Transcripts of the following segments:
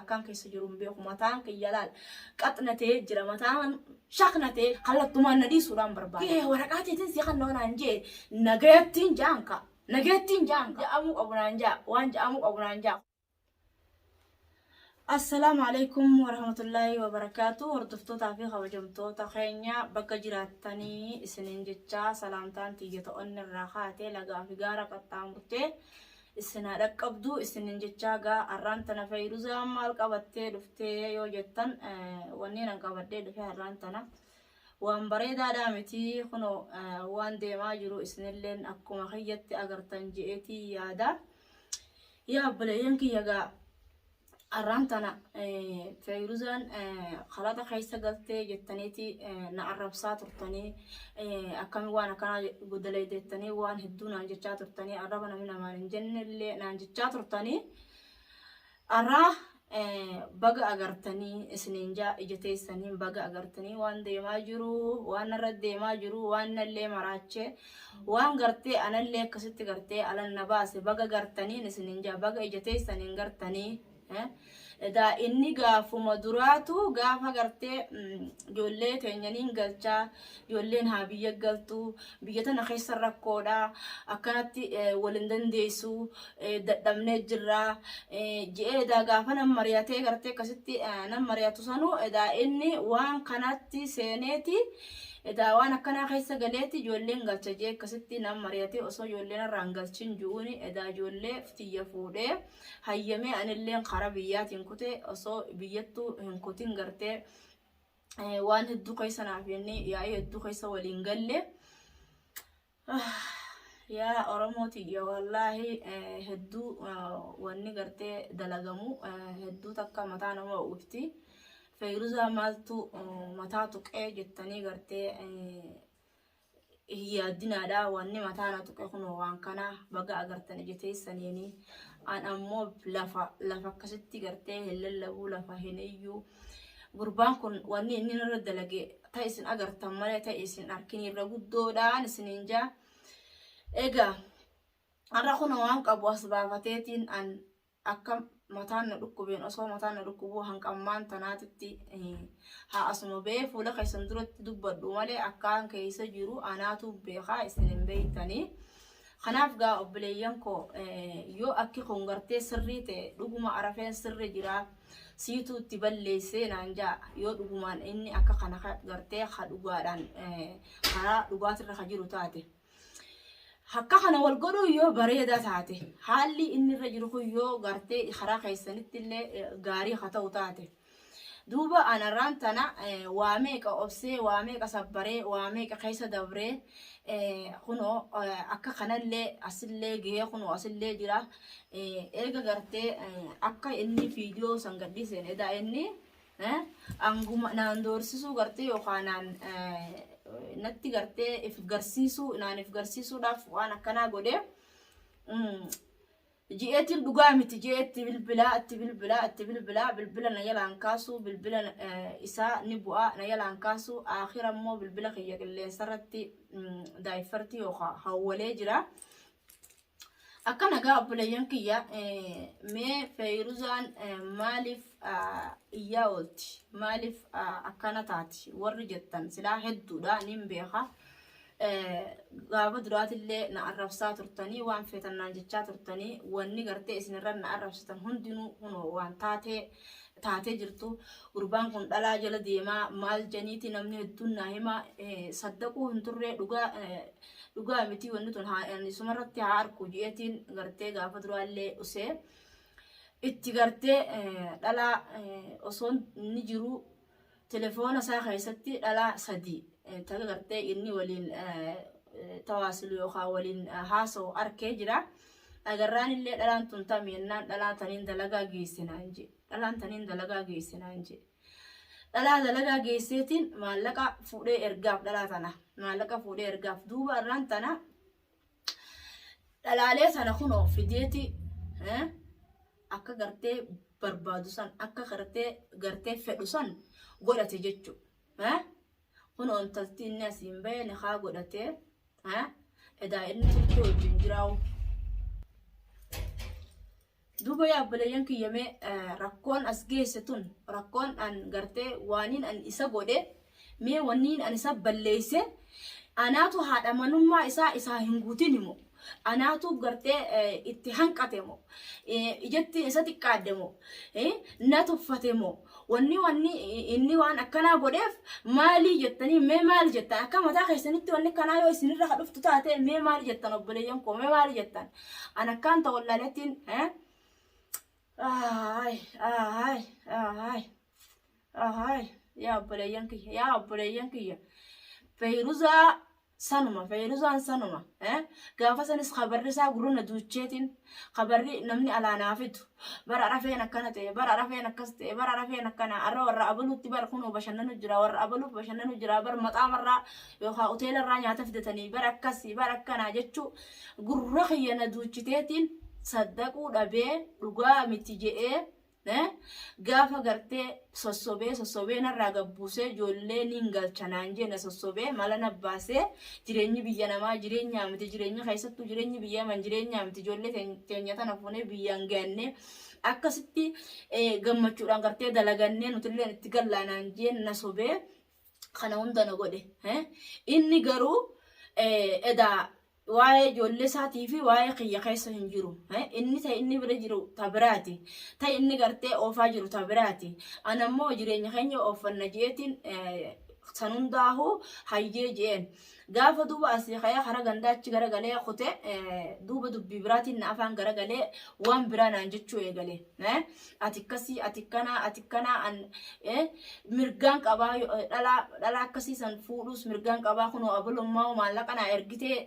Akkaan keessa jiru hin beeku. Mataan kiyya laal qaxna ta'ee jira. Mataan shakna ta'ee kallattumaan na dhiisuudhaan barbaada. Waraqaa teetiin si kan naan jee nagayattiin ja'an ka. Nagayattiin ja'an ka. Ja'amuu qabu naan ja'a. Waan ja'amuu qabu naan ja'a. Assalaamu alaikum warahmatullaahi wabarakaatu. Hordoftootaa fi kabajamtoota keenya bakka jiraattanii isiniin jechaa salaamtaan tiyya ta'onni irraa kaatee lagaa fi gaara qaxxaamurtee isin haa dhaqqabdu isiniin jechaa. Gaa har'aan tana Fayruzaan maal qabattee dhuftee yoo jettan, wanni nan qabadhee dhufe har'aan tana waan bareedaadhaa miti. Kunoo waan deemaa jiru isinilleen akkuma kiyyatti agartan je'eetii yaada. Yaa obboleeyyan kiyya, gaa har'aan tana Fayruzaan kalaxa keessa galtee jettaniiti na arrabsaa turtanii, akkami waan akkanaa godaleetettanii waan hedduu naan jechaa turtanii, arraba namni namaan hin jennellee naan jechaa turtanii. Har'aa baga agartanii isiniin jaa, ija teessaniin baga agartanii waan deemaa jiru, waan narra deemaa jiru, waan nallee maraachee, waan gartee anallee akkasitti gartee alan na baase baga gartaniin isiniin jaa, baga ija teessaniin gartanii. Edaa inni gaafuma duraatu gaafa gartee ijoollee teenyaniin galchaa, ijoolleen haa biyya galtu, biyya tana keessa rakkoodha, akkanatti wal hin dandeessu, dadhabnee jirra je'ee edaa gaafa nan mari'atee gartee akkasitti nan mari'atu sanuu, edaa inni waan kanatti seeneeti, edaa waan akkanaa keessa galeeti ijoolleen galcha je'ee akkasitti nan mari'atee, osoo ijoolleen irraa hin galchin ju'uuni edaa ijoollee tiyya fuudhee hayyamee anilleen karaa biyyaatiin kute. Osoo biyyattuu hin kutin gartee waan hedduu keessa naaf jennee yaa'ii hedduu keessa waliin galle. Yaa Oromoo tiyya, wallaahi hedduu wanni gartee dalagamu hedduu takka mataa nama uwwifti. Feyruzaa maaltu mataa tuqee jettanii gartee hin yaaddinaadha. Wanni mataa na tuqe kunoo waan kana baga agartan ija teessaniini. An ammoo lafa lafa akkasitti gartee hin lallabuu, lafa hin iyyuu. Gurbaan kun wanni inni irra dalage ta isin agartan malee ta isin arkin irra guddoodhaan isiniin jaa. Egaa har'a kun waan qabu as baafateetiin an akka mataan na dhukkubeen, osoo mataan na dhukkubuu hanqammaan tanaatitti haa asuma ba'ee fuula keessan duratti dubbadhu malee akkaan keessa jiru anaatu beekaa, isin hin beektanii. Kanaaf gaa obboleeyyan koo, yoo akki kun gartee sirrii ta'e, dhuguma arafeen sirri jira, siituu itti balleessee naan jaa, yoo dhugumaan inni akka kana gartee ka dhugaadhaan karaa dhugaatirra ka jiru taate. Akka kana wal godhuu yoo bareedaa taate, haalli inni irra jiru kun yoo gartee karaa keessanitti illee gaarii haa ta'u taate. Duuba anarraan tana waa meeqa obsee, waa meeqa sabbaree, waa meeqa keessa dabree, kunoo akka kanallee asillee gahee, kunoo asillee jira. Eega gartee akka inni viidiyoo san gadhiiseen, edaa inni anguma naan doorsisuu gartee yookaan naan natti gartee if garsiisuu, naan if garsiisuudhaaf waan akkanaa godhee ji'eetiin, dhugaa miti ji'ee itti bilbilaa, itti bilbilaa, itti bilbilaa, bilbila na jalaan kaasuu, bilbila isaa ni bu'aa na jalaan kaasuu, aakhira immoo bilbila kiyya qilleensarratti daayiffartii yookaan hawwalee jira. Akka nagaa obboleeyyan kiyya, mee Feyruzaan maaliif iyyaa oolti? Maaliif akkana taati? Warri jettan silaa hedduudha, nin beeka. Gaafa duraatillee na arrabsaa turtanii, waan feetan naan jechaa turtanii, wanni gartee isinirra na arrabsitan hundinuu kunoo waan taatee taatee jirtu. Gurbaan kun dhalaa jala deemaa maal janiiti namni hedduun naa himaa, saddaquu hin turree, dhugaa dhugaa miti wanni tun, haa isumarratti haa arku jeetiin gartee gaafa duraallee usee itti gartee dhalaa osoo inni jiru telefoona isaa keessatti dhalaa sadii taka gartee inni waliin tawaasilu yookaan waliin haasa'u arkee jira. Agarraan illee dhalaan tun tami jennaan, dhalaa taniin dalagaa geesse naan jee. Dhalaan taniin dalagaa geesse naan jee. Dhalaa dalagaa geesseetiin maallaqa fuudhee ergaaf, dhalaa tana maallaqa fuudhee ergaaf. Duuba irraan tana dhalaalee sana kunoo fideeti akka gartee barbaadu san, akka gartee fedhu san godhate jechuudha. Kunoo intalti inni asiin bahee nikaa godhatee edaa inni turkii wajjin jiraa'u. Duuba yaa obboleeyyan kiyya mee rakkoon as geesse tun rakkoon an gartee waaniin an isa godhe mee wanniin an isa balleeyse anaatu haadha manummaa isaa isaa hin guutin moo anaatu gartee itti hanqate moo ijatti isa xiqqaadde moo na tuffate moo wanni wanni inni waan akkanaa godheef maalii jettanii mee maali jettan akka mataa keessanitti wanni akkanaa yoo isinirra ka dhuftu taate mee maali jettan obboleeyyan koo mee maali jettan an akkaan ta'u wallaalettiin ay ay ay ay yaa obboleeyyan kiyya yaa obboleeyyan kiyya Feyruzaa sanuma Feyruzaan sanuma gaafa sanis kabarri isaa gurra na duucheetiin kabarri namni alaa naa fidu bara rafeen akkana ta'e bara rafeen akkas ta'e bara rafeen akkana arra warra abaluutti bara kunoo bashannanu jira warra abaluuf bashannanu jira bara maxaamarraa yookaan hoteelarraa nyaata fidatanii bara akkasii bara akkanaa jechuu gurra kiyya na duuchiteetiin saddaquu dhabee dhugaa miti je'ee gaafa gartee sossobee sossobee narraa gabbuusee ijoollee niin galcha naan jee na sossobee mala na baasee jireenyi biyya namaa jireenyaa miti jireenya keessattuu jireenyi biyya yaman jireenyaa miti ijoollee teenya tana fuunee biyyaan gahannee akkasitti gammachuudhaan gartee dalagannee nutilleen itti gallaa naan jee na sobee kana hunda na godhe. Inni garuu edaa waa'ee ijoollee isaatii fi waa'ee kiyya keessa hin jiru. Inni ta'e inni bira jiru ta biraati. Ta'e inni gartee oofaa jiru ta biraati. Ana immoo jireenya keenya ooffanna jeetiin san hundaahuu hayyee jeen. Gaafa duuba asii ka'ee karaa gandaa achi garagalee kute duuba dubbii biraatiin na afaan garagalee waan biraa naan jechuu eegale. Ati akkasii ati akkanaa ati akkanaa an mirgaan qabaa dhalaa dhalaa akkasii san fuudhuus mirgaan qabaa kunoo abalummaa maallaqa naa ergitee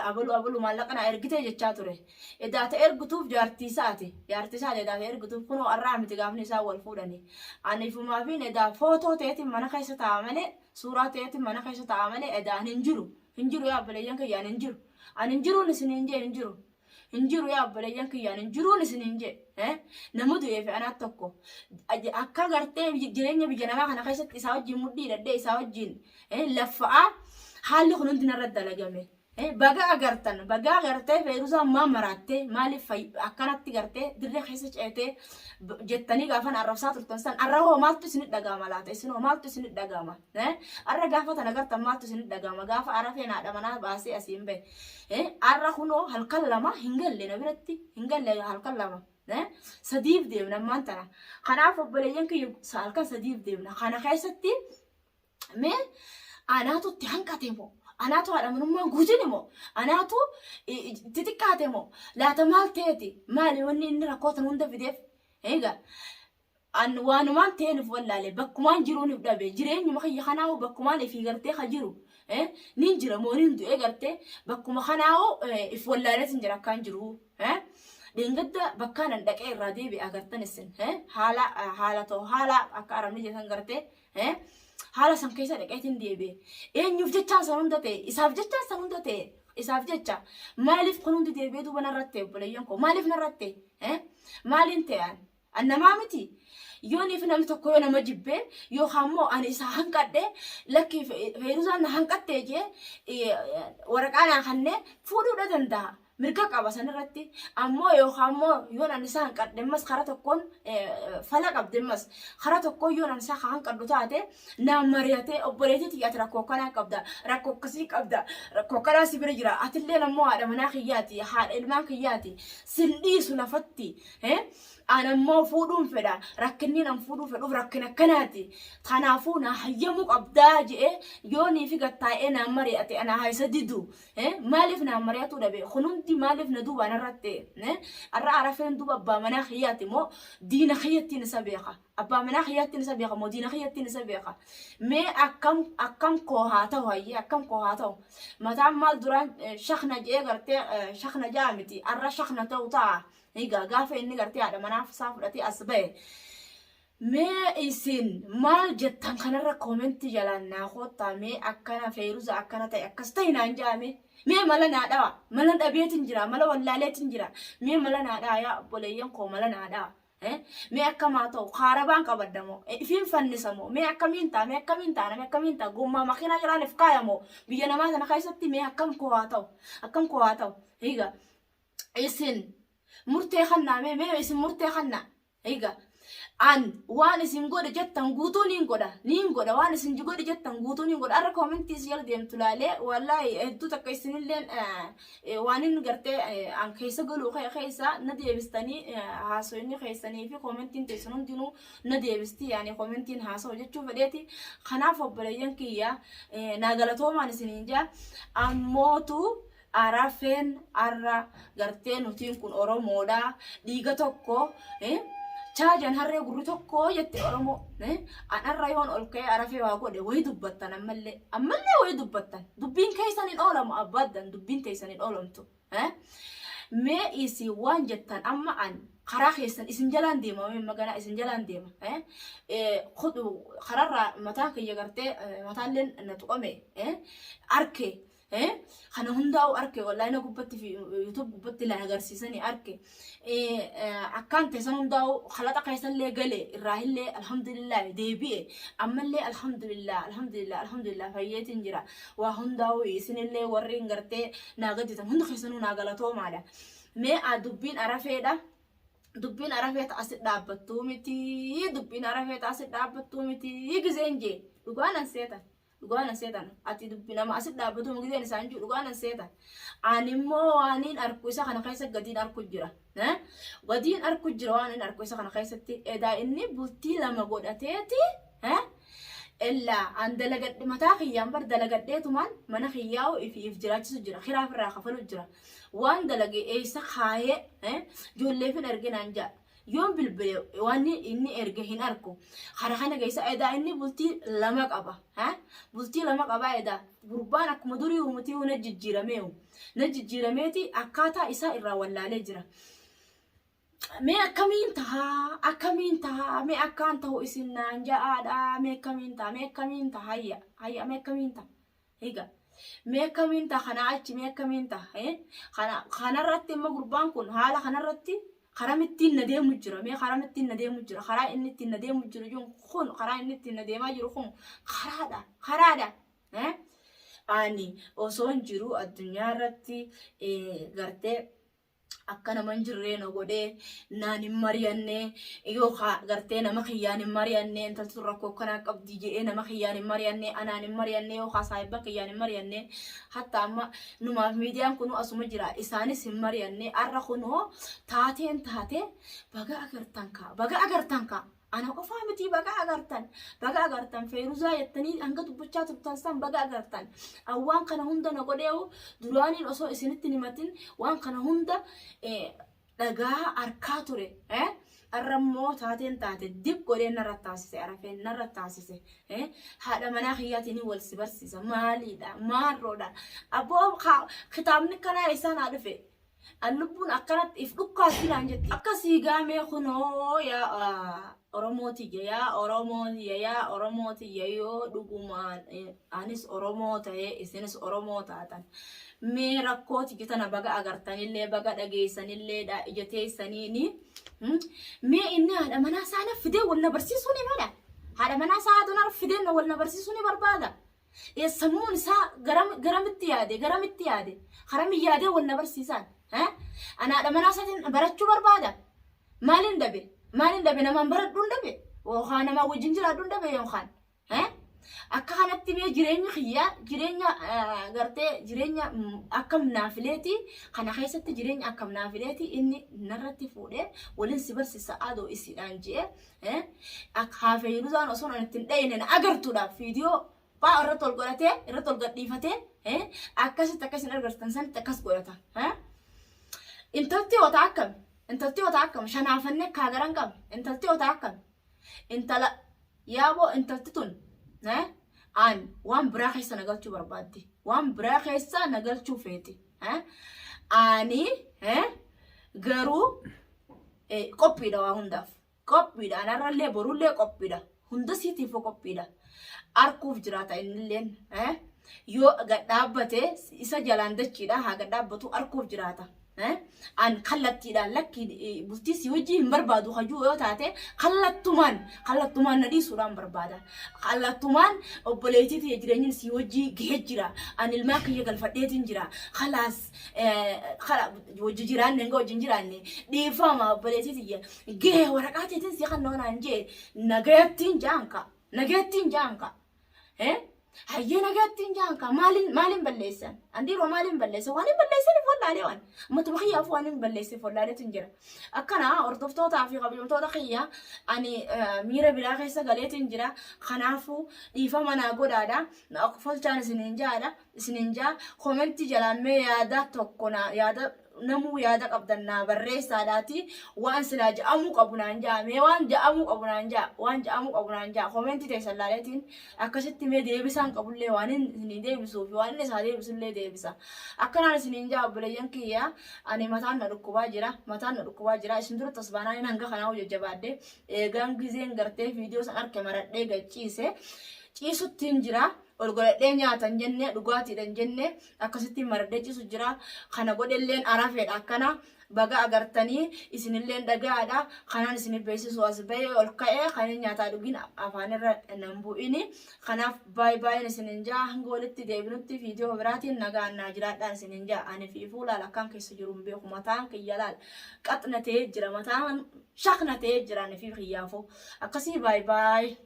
abalu abalu maallaqa naa ergitee jechaa ture. Edaa ta ergituuf jaartii isaati. Jaartii isaati edaa ta ergituuf kunoo arraa miti gaafni isaan wal fuudhani. Ani ifumaa fi edaa footoo ta'eetiin mana keessa taa'a malee suuraa ta'eetiin mana keessa taa'a malee edaa ani hin jiru. Hin jiru yaa obboleeyyan kiyya ani hin jiru. Ani hin jiruun isiniin jee hin jiru. Hin jiru yaa obboleeyyan kiyya ani hin jiruun isiniin jee. Nama du'ee fi anaa tokko. Akka gartee jireenya biyya namaa kana keessatti isaa wajjin mudhii hidhadhee isaa wajjin laffa'aa haalli kun hundi narra dalagame. Baga agartan baga agartee Feeruzaan maa maraattee maaliif akkanatti gartee dirree keessa ceetee jettanii gaafan arrabsaa turtan san arra hoo maaltu isinit dhaga'ama laata isin hoo maaltu isinit dhaga'ama arra gaafa tan agartan maaltu isinit dhaga'ama gaafa arafeen haadha manaa baasee asiin bahe arra kunoo halkan lama hin galle na biratti hin galle halkan lama sadiif deemna ammaan tana kanaaf obboleeyyan kiyya halkan sadiif deemna kana keessatti Mee anaatu itti hanqate moo? Anaatu haadha manummaan guutine moo? Anaatu itti xiqqaate moo? Laata maal ta'eeti? Maali wanni inni rakkoo tan hunda fideef? Egaa an waanumaan ta'een if wallaale bakkumaan jiruun if dhabe jireenyuma kiyya kanaa'u bakkumaan ifii gartee ka jiru nin jira moo nin du'e gartee bakkuma kanaa'u if wallaaleetin jira akkaan jiru. Dheengadda bakkaan an dhaqee irraa deebi'e agartan isin haala haala ta'u haala akka arabni jedhan gartee Haala san keessa dhaqeetiin deebi'e. Eenyuuf jechaan san hunda ta'e? Isaaf jechaan san hunda ta'e? Isaaf jecha. Maaliif kun hundi deebi'ee duuba narratti ta'e obboleeyyan koo? Maaliif narratti ta'e? Maaliin ta'e an? An namaa miti. Yooniif namni tokko yoo nama jibbee yookaan immoo ani isa hanqadhe lakki Feeruzaan na hanqattee jee waraqaa naa kannee fuudhuudha danda'a. Mirga qaba san irratti. Ammoo yookaan immoo yoon ani isa hanqadhe ammas karaa tokkoon fala qabdi ammas karaa tokkoon yoon ani isa hanqadhu taate naan mari'atee obboleettii tiyya ati rakkoo akkanaa qabda rakkoo akkasii qabda rakkoo akkanaa si bira jira atilleen ammoo haadha manaa kiyyaati haadha ilmaan kiyyaati sin dhiisu lafatti An ammoo fuudhuun fedha. Rakkinniin an fuudhuu fedhuuf rakkina akkanaati. Kanaafuu naa hayyamuu qabdaa je'ee yoo niifi gad taa'ee naan mari'ate anaa haa isa didu. Maaliif naan mari'atuu dhabe? Kun hundi maaliif na duubaan irratti ta'e? Har'a Arafeen duuba abbaa manaa kiyyaati moo diina kiyyattiin isa beeka? Abbaa manaa kiyyaattiin isa beeka moo diina kiyyattiin isa beeka? Mee akkam akkam koo haa ta'u hayyee akkam koo haa ta'u? Mataan maal duraan shakna je'ee gartee shakna ja'a miti har'a shakna ta'u ta'a. Egaa gaafa inni gartee haadha manaa isaa fudhatee as ba'e mee isin maal jettan kanarra koomentii jalaan naa koottaa mee akkana Feeruza akkana ta'e akkas ta'e naan jedhame mee mala naa dhawa mala dhabeetin jira mala wallaaleetin jira mee mala naa dhawa yaa obboleeyyan koo mala naa dhawa mee akkamaa ta'u kaarabaan qabadda moo ifiin fannisa moo mee akkamiin ta'a mee akkamiin ta'a mee akkamiin ta'a gommaa makiinaa jalaan if kaaya moo biyya namaa sana keessatti mee akkam koo haa ta'u akkam koo haa ta'u egaa isin Murtee kannaa mee mee isin murtee kannaa. Egaa an waan isin godhe jettan guutuu niin godha niin godha waan isin godhe jettan guutuu niin godha arra koomentii isin jala deemtu laalee wallaahi hedduu takka isinilleen waan inni gartee an keessa galuu keessa na deebistanii haasoyni keessanii fi koomentiin teessan hundinuu na deebisti yaani koomentiin haasawu jechuu fedheeti kanaaf obboleeyyan kiyya naa galatoomaan isiniin jaa ammootu Arafeen arra gartee nutiin kun Oromoodha dhiiga tokko chaajan harree gurri tokko jette Oromoo an arra yoon ol ka'ee arafee waa godhe wayi dubbattan ammallee ammallee wayi dubbattan dubbiin keessan hin oolamu abbaaddan dubbiin teessan hin oolamtu mee isin waan jettan amma an karaa keessan isin jalaan deema mee maganaa isin jalaan deema kararraa mataan kiyya gartee mataalleen na tuqame arke Kana hundaa'u arke wallahi na gubbatti fi YouTube gubbatti la agarsiisanii arke. Akkaan teessan hundaa'u kalaxa keessallee gale irraa illee alhamdulillah deebi'e ammallee alhamdulillah alhamdulillah alhamdulillah fayyeetiin jira. Waa hundaa'u isinillee warri hin gartee naa gadditan hundi keessanuu naa galatoomaadha. Mee dubbiin arafeedha. Dubbiin arafee ta asit dhaabbattuu miti dubbiin arafee ta asit dhaabbattuu miti gizeen jee dhugaa nan seetan. Dhugaa nan seetan. Ati dubbi nama asit dhaabbatu gizeen isaan jiru dhugaa nan seetan. Ani immoo waaniin arku isa kana keessa gadiin arku jira. Gadiin arku jira waaniin arku isa kana keessatti. Edaa inni bultii lama godhateeti. Ella an dalagadhe mataa kiyyaan bar dalagadheetumaan mana kiyyaa'u ifi if jiraachisu jira. Kiraaf irraa kafalu jira. Waan dalage eessa kaayee ijoolleefin erginaan ja'a. Yoon bilbile wanni inni erge hin arku. Kara kana keessa edaa inni bultii lama qaba. Bultii lama qaba edaa. Gurbaan akkuma durii umutii na jijjiirameehu. Na jijjiirameeti akkaataa isaa irraa wallaalee jira. Mee akkamiin tahaa? Akkamiin tahaa? Mee akkaan tahu isin naan ja'aadha. Mee akkamiin taha? Mee akkamiin taha? Hayya. Hayya mee akkamiin taha? Egaa mee akkamiin ta'a kanaa achi mee akkamiin ta'a kana kanarratti immoo gurbaan kun haala kanarratti karamittiin na deemu jira mee karamittiin na deemu jira karaa inni ittiin na deemu jiru jiru kun karaa inni ittiin na deemaa jiru kun karaadha karaadha ani osoon jiru addunyaa irratti gartee akka nama hin jirree na godhee naan hin mari'anne yookaan gartee nama kiyyaan hin mari'anne intalti tun rakkoo akkanaa qabdi jedhee nama kiyyaan hin mari'anne anaan hin mari'anne yookaan saahibban kiyyaan hin mari'anne hatta amma numaaf miidiyaan kunuu asuma jira isaanis hin mari'anne arra kunoo taateen taate baga agartan kaa baga agartan kaa Ana qofaa mitii baga agartan baga agartan feeruzaa jettanii hanga dubbachaa turtan san baga agartan an waan kana hunda na godheewu duraaniin osoo isinitti himatin waan kana hunda dhagaa arkaa ture arra immoo taateen taate dib godhee narra taasise arafeen narra taasise haadha manaa kiyyaatiin wal si barsiisa maaliidha maarroodha abboo kitaabni kanaa isaan haa dhufe An lubbuun akkanatti if dhukkaasti naan jetti. Akkasii gaamee kunoo yaa Oromoo tiyya yaa Oromoo tiyya yaa Oromoo tiyya yoo dhugumaan anis Oromoo ta'ee isinis Oromoo taatan. Mee rakkoo tiyya tana baga agartanillee baga dhageessanillee dha ija teessaniini. Mee inni haadha manaa isaa na fidee wal na barsiisuu ni fedha. Haadha manaa isaa haadha na fidee wal na barsiisuu ni barbaada. Sammuun isaa garamitti yaade garamitti yaade karami yaadee wal na barsiisaan ana haadha manaa isaatiin barachuu barbaada maaliin dabe maaliin dabe namaan baradhuun dabe yookaan namaa wajjin jiraadhuun dabe yookaan akka kanatti mee jireenya kiyyaa jireenya gartee jireenya akkam naafileeti kana keessatti jireenya akkam naafileeti inni narratti fuudhee waliin si barsiisa adoo isiidhaan je'ee Akka haafee Yerusaan osoo an ittiin dhayine na agartuudhaaf viidiyoo faa irratti ol godhatee irratti ol gadhiifatee akkasitti akka isin agartan sanitti akkas godhata. Intalti hotaa akkami? Intalti hotaa akkami? Shanaafannee kaagaran qabne. Intalti hotaa akkami? Intala yaaboo intalti tun an waan biraa keessa na galchuu barbaaddi. Waan biraa keessa na galchuu feeti. Ani garuu qophiidha waa hundaaf. Qophiidha. Anarrallee borullee qophiidha. Hunda siitiifuu qophiidha. Arkuuf jiraata innilleen. Yoo gad dhaabbate isa jalaan dachiidha haa gad dhaabbatu arkuuf jiraata. An kallattiidhaan lakki bultii si wajjin hin barbaadu hajuu yoo taate kallattumaan kallattumaan na dhiisuudhaan barbaada. Kallattumaan obboleettii tiyya jireenyi si wajjii gahee jira. An ilmaan kiyya galfadheetiin jira. Kalaas wajji jiraanne hanga wajjin jiraanne dhiifama obboleettii tiyya gahee waraqaa teetiin si kan naan jee nagayattiin jaanka nagayattiin jaanka. Hayyee nagaatti hin jaan kaa maaliin maaliin balleessan? Andiiroo maaliin balleessan? Waan hin balleessaniif wallaalee waan. Matuma kiyyaaf waan hin balleessiif wallaaleetu hin jira. Akkana hordoftootaa fi kabajamtoota kiyya ani miira biraa keessa galeetu hin jira. Kanaafuu dhiifama naa godhaadha. Na folchaan isiniin jaadha. Isiniin jaa komentii jalaan mee yaada tokko naa yaada namuu yaada qabdan naa barreessaadhaati waan silaa ja'amuu qabu naan ja'a mee waan ja'amuu qabu naan ja'a waan ja'amuu qabu naan ja'a komentii teessan laaleetiin akkasitti mee deebisaan qabullee waan inni isinii deebisuu fi waan inni isaa deebisullee deebisa akkanaan isiniin ja'a obboleeyyan kiyya ani mataan na dhukkubaa jira mataan na dhukkubaa jira isin duratti as baanaan hanga kanaa jajjabaadhe eegaan gizeen gartee viidiyoo san arke maradhee gad ciise ciisuttiin jira. Ol godhadhee nyaatan jenne dhugaatiidhan jenne akkasitti maradhee ciisu jira. Kana godhelleen arafeedha akkana baga agartanii isinilleen dhaga'aadha. Kanaan isin beeksisu as bahee ol ka'ee kan nyaataa dhugin afaanirra nan bu'ini. Kanaaf baay'ee baay'een isinin jaa hanga walitti deebinutti viidiyoo biraatiin nagaan naa jiraadhaan isinin jaa. Ani fi fuulaal akkaan keessa jiru hin beeku mataan kiyya laal qaxna ta'ee jira mataan shakna ta'ee jira ani fi kiyyaafuu akkasii baay'ee baay'ee.